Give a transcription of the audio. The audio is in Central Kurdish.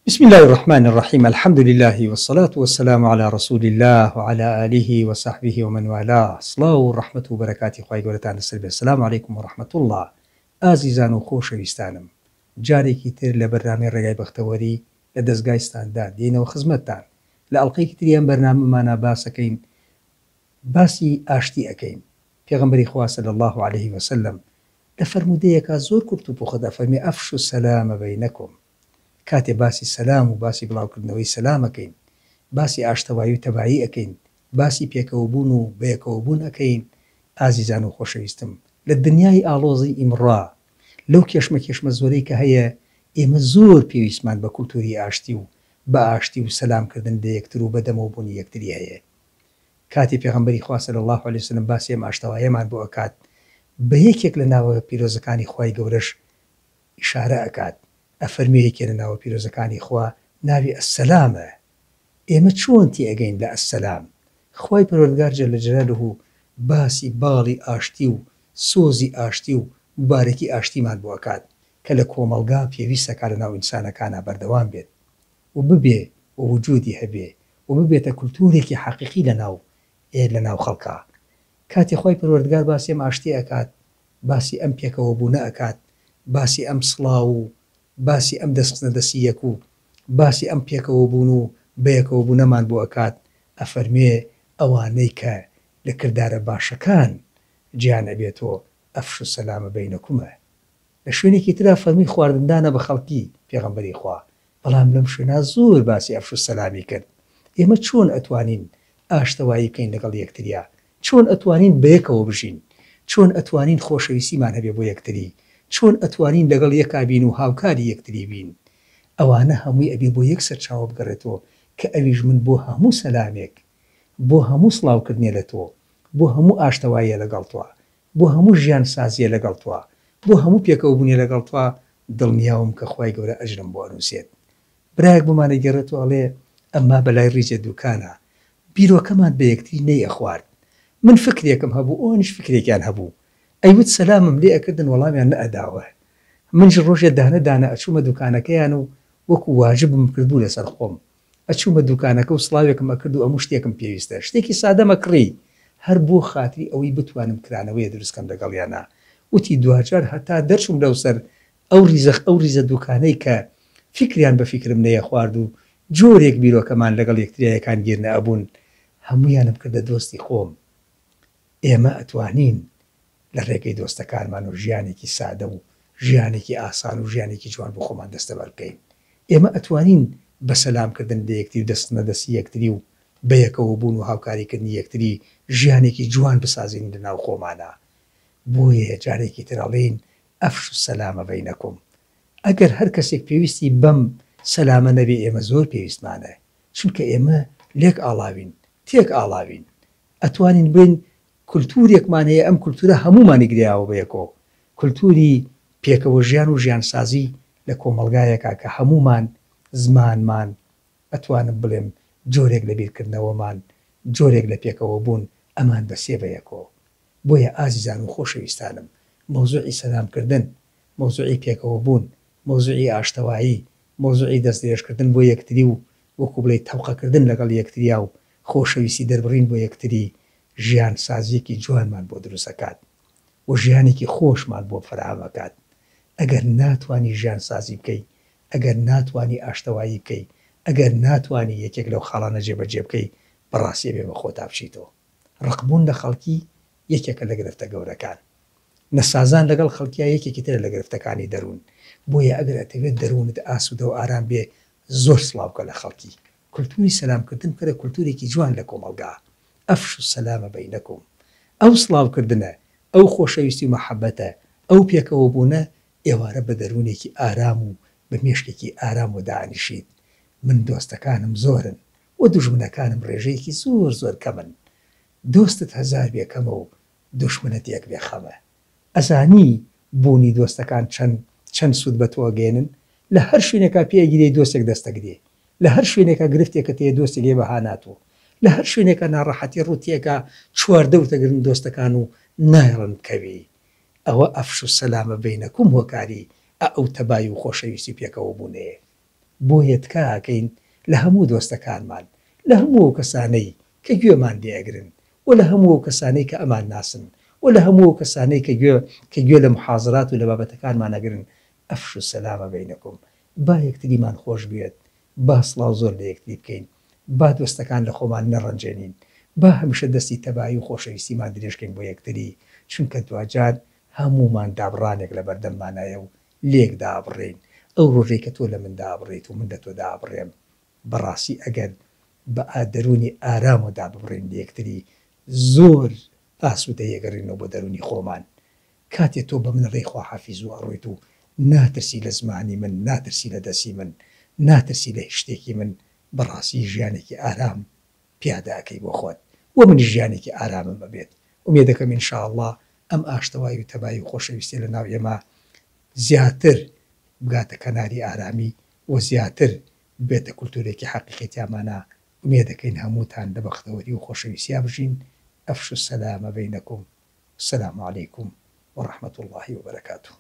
بسم اللە الرحمن الرحیم الحمد للە والصلاة والسلام علی رسول اللە وعلی آله وصحبه ومن والاه سڵاو و ڕەحمەت و بەرەکاتی خوای گەورەتان لەسەر بێت سلام علیکم و رحمە اللە ئازیزان و خۆشەویستانم جارێکی تر لە بەرنامەی ڕێگای بەختەوەری لە دەزگای ستاندارد دێینەوە خزمەتتان لە ئەڵقەیەکی تری ئەم بەرنامەمانا باسەکەین باسی ئاشتی ئەکەین پێغەمبەری خوا صلی اللە علیه وسلم لە فەرموودەیەکا زۆر کورت و پوخت ئەفەرمێ افشوا السلام بینکم کاتێ باسی سەلام و باسی بڵاوکردنەوەی سەلام ئەکەین، باسی ئاشتەوایی و تەبایی ئەکەین، باسی پێکەوەبوون و بەیەکەوەبوون ئەکەین، ئازیزان و خۆشەویستم لە دنیای ئاڵۆزی ئیمڕۆا، لەو کێشمەکێشمە زۆرەی کە هەیە، ئێمە زۆر پێویستمان بە کولتووری ئاشتی و بە ئاشتی و سەلام کردن لە یەکتر و بەدەمەوەبوونی یەکتری هەیە. کاتێ پێغەمبەری خوا صلی اللە علیە وسلم باسی ئەم ئاشتەوایەمان بۆ ئەکات، بە یەکێک لە ناوە پیرۆزەکانی خوای گەورەش ئیشارە ئەکات ئەفەرموێ یەکێ لە ناوە پیرۆزەکانی خوا ناوی السلام ە ئێمە چۆن تێئەگەین لە السلام خوای پەروەردگار جل جلالە باسی باڵی ئاشتی و سۆزی ئاشتی و موبارەکی ئاشتیمان بۆ ئەکات کە لە کۆمەڵگا پێویستەکا لە ناو ئینسانەکانا بەردەوام بێت و ببێ و وجودی هەبێ و ببێتە کولتورێکی حەقیقی لە ناو لە ناو خەڵکا کاتێ خوای پەروەردگار باسی ئەم ئاشتیە ئەکات باسی ئەم پێکەوە بوونە ئەکات، باسی ئەم سڵاو و باسی ئەم دەست خستنە دەستی یەک و باسی ئەم پێکەوە بوون و بەیەکەوە بوونەمان بۆ ئەکات، ئەفەرموێ ئەوانەی کە لە کردارە باشەکان جێیان ئەبێتۆ افشوا السلام بینکم ە. لە شوێنێکی ترا فەرمووی خواردندانە بە خەڵکی پێغەمبەری خوا، بەڵام لەم شوێنە زۆر باسی افشوا السلامی کرد. ئێمە چۆن ئەتوانین ئاشتەوایی بکەین لەگەڵ یەکتریا؟ چۆن ئەتوانین بەیەکەوە بژین؟ چۆن ئەتوانین خۆشەویستیمان هەبێ بۆ یەکتری؟ چۆن ئەتوانین لەگەڵ یەکا بین و هاوکاری یەکتری بین؟ ئەوانە هەمووی ئەبێ بۆ یەک سەرچاوە بگەڕێتەوە کە ئەویش من بۆ هەموو سەلامێک، بۆ هەموو سڵاوکردنێ لە تۆ، بۆ هەموو ئاشتەواییە لەگەڵ تۆ، بۆ هەموو ژیان سازیە لەگەڵ تۆ، بۆ هەموو پێکەوەبوونێ لەگەڵ تۆ دڵنیاوم کە خوای گەورە ئەجرم بۆ ئەنووسێت. برایەک بۆمان ئەگێڕێتەوە ئەڵێ ئەمما بەلای ڕیزێ دوکانا بیرۆکەمان بە یەکتری نەی ئەخوارد من فکرێکم هەبوو ئەوانیش فکرێکیان هەبوو ئەیوت سەلامم لێ ئەکردن وەڵامیان نەئەداوە منیش ڕۆژێ دانە دانە ئەچوومە دوکانەکەیان و وەکو واجبم کردبوو لەسەر خۆم ئەچوومە دوکانەکە و سڵاوێکم ئەکرد و ئەموو شتێکم پێویستە شتێکی سادەم ئەکڕی هەر بۆ خاتری ئەوەی بتوانم کرانەوەیە دروست کەم لەگەڵیانا وتی دواجار هەتا دەرچووم لەوسەر ئەو ڕیزە ئەو ڕیزە دوکانەی کە فیکریان بە فیکرم نەیەخوارد و جۆرێک بیرۆکەمان لەگەڵ یەکتریا یەکانگیر نەئەبوون، هەموویانم کردە دۆستی خۆم. ئێمە ئەتوانین لە ڕێگەی دۆستەکانمان و ژیانێکی سادە و ژیانێکی ئاسان و ژیانێکی جوان بۆ خۆمان دەستەبەر بکەین. ئێمە ئەتوانین بە سەلام کردن لە یەکتری و دەست خستنە دەستی یەکتری و بەیەکەوە بوون و هاوکاری کردنی یەکتری ژیانێکی جوان بسازین لە ناو خۆمانا. بۆیە جارێکی تر ئەڵێین افشو السلام بینکم ئەگەر هەر کەسێک پێویستی بەم سەلامە نەبێ ئێمە زۆر پێویستمانە چونکە ئێمە لێک ئاڵاوین تێک ئاڵاوین ئەتوانین بڵێین کولتورێکمان هەیە ئەم کولتورە هەموومانی گرێیاوە بەیەکەوە کولتوری پێکەوە ژیان و ژیانسازی لە کۆمەڵگایەکا کە هەموومان زمانمان ئەتوانم بڵێم جۆرێک لە بیرکردنەوەمان جۆرێک لە پێکەوە بوون ئەمان بەسێ بەیەکەوە بۆیە ئازیزان و خۆشەویستانم مەوزوعی سەلام کردن، مەوزوعی پێکەوە بوون، مەوزوعی ئاشتەوایی، مەوزوعی دەست درێژ کردن بۆ یەکتری و وەکو بڵێی تەوقە کردن لەگەڵ یەکتریا و خۆشەویستی دەربڕین بۆ یەکتری ژیان سازیەکی جوانمان بۆ دروست ئەکات و ژیانێکی خۆشمان بۆ فەراهەم ئەکات. ئەگەر ناتوانی ژیان سازی بکەی، ئەگەر ناتوانی ئاشتەوایی بکەی، ئەگەر ناتوانی یەکێک لەو خاڵانە جێبەجێ بکەی بەڕاستی ئەبێ بە خۆتا بچیتەوە. ڕقبوون لە خەڵکی یەکێکە لە گرفتە گەورەکان. نەسازان لەگەڵ خەڵکیا یەکێکی ترە لە گرفتەکانی دەروون. بۆیە ئەگەر ئەتەوێت دەروونت ئاسوودە و ئارام بێ زۆر سڵاو بکە لە خەڵکی. کولتووری سەلام کردن بکەرە کولتوورێکی جوان لە کۆمەڵگا. افشوا السلام بینکم. ئەو سڵاو کردنە، ئەو خۆشەویستی و مەحەبەتە، ئەو پێکەوە بوونە ئێوارە بە دەروونێکی ئارام و بە مێشکێکی ئارامەوە دائەنیشیت. من دۆستەکانم زۆرن. وە دوژمنەکانم ڕێژەیەکی زۆر زۆر کەمن دۆستت هەزار بێ کەمە و دوشمنت یەک بێ خەمە ئەزانی بوونی دۆستەکان چەند چەند سوود بە تۆ ئەگەیەنن لە هەر شوێنێکا پێ ئەگیرێی دۆستێک دەستەگرێ لە هەر شوێنێکا گرفتێکت هەیە دۆستێک یە بە هانا تۆ لە هەر شوێنێکا ناڕەحەتی ڕووت تێکا چواردەورت ئەگرن دۆستەکان و نایەڵن بکەوی ئەوە افشوا السلام بینکم هۆکاری ئە ئەو تەبای و خۆشەویستی و پێکەوە بوونەیە. بۆیە تکا ئەکەین لە هەموو دۆستەکانمان، لە هەموو ئەو کەسانەی کە گوێمان لێ ئەگرن و لە هەموو ئەو کەسانەی کە ئەمان ناسن و لە هەموو ئەو کەسانەی کە گوێ کە گوێ لە محازرات و لە بابەتەکانمان ئەگرن، افشوا السلام بینکم، با یەکتریمان خۆش بوێت، با سڵاو زۆر لە یەکتری بکەین، با دۆستەکان لە خۆمان نەڕەنجێنین، با هەمیشە دەستی تەبایی و خۆشەویستیمان درێژ کەین بۆ یەکتری، چونکە دواجار هەموومان دابڕانێک لەبەردەممانایە و لێک دابڕێین، ئەو ڕۆژەی کە تۆ لە من دابڕێیت و من لە تۆ دابڕێم، بەڕاستی ئەگەر بە دەروونی ئارامەوە داببڕێین لە یەکتری، زۆر ئاسوودەیی ئەگەڕێینەوە بۆ دەروونی خۆمان. کاتێ تۆ بە من ئەڵێی خواحافیز و ئەڕۆیت و ناترسی لە زمانی من، ناترسی لە دەستی من، ناترسی لە هیچ شتێکی من، بەڕاستی ژیانێکی ئارام پیادە ئەکەی بۆ خۆت و منیش ژیانێکی ئارامم ئەبێت. ئومێدەکەم ان شاء اللە ئەم ئاشتەوایی و تەبایی و خۆشەویستیە لە ناو ئێمە زیاتر بگاتە کەناری ئارامی و زیاتر ببێتە کولتورێکی حەقیقی تیامانا. ئومێدەکەین هەمووتان لە بەختەوەری و خۆشەویستیا بژین. افشوا السلام بینکم. السلام علیکم ورحمة اللە وبرکاته.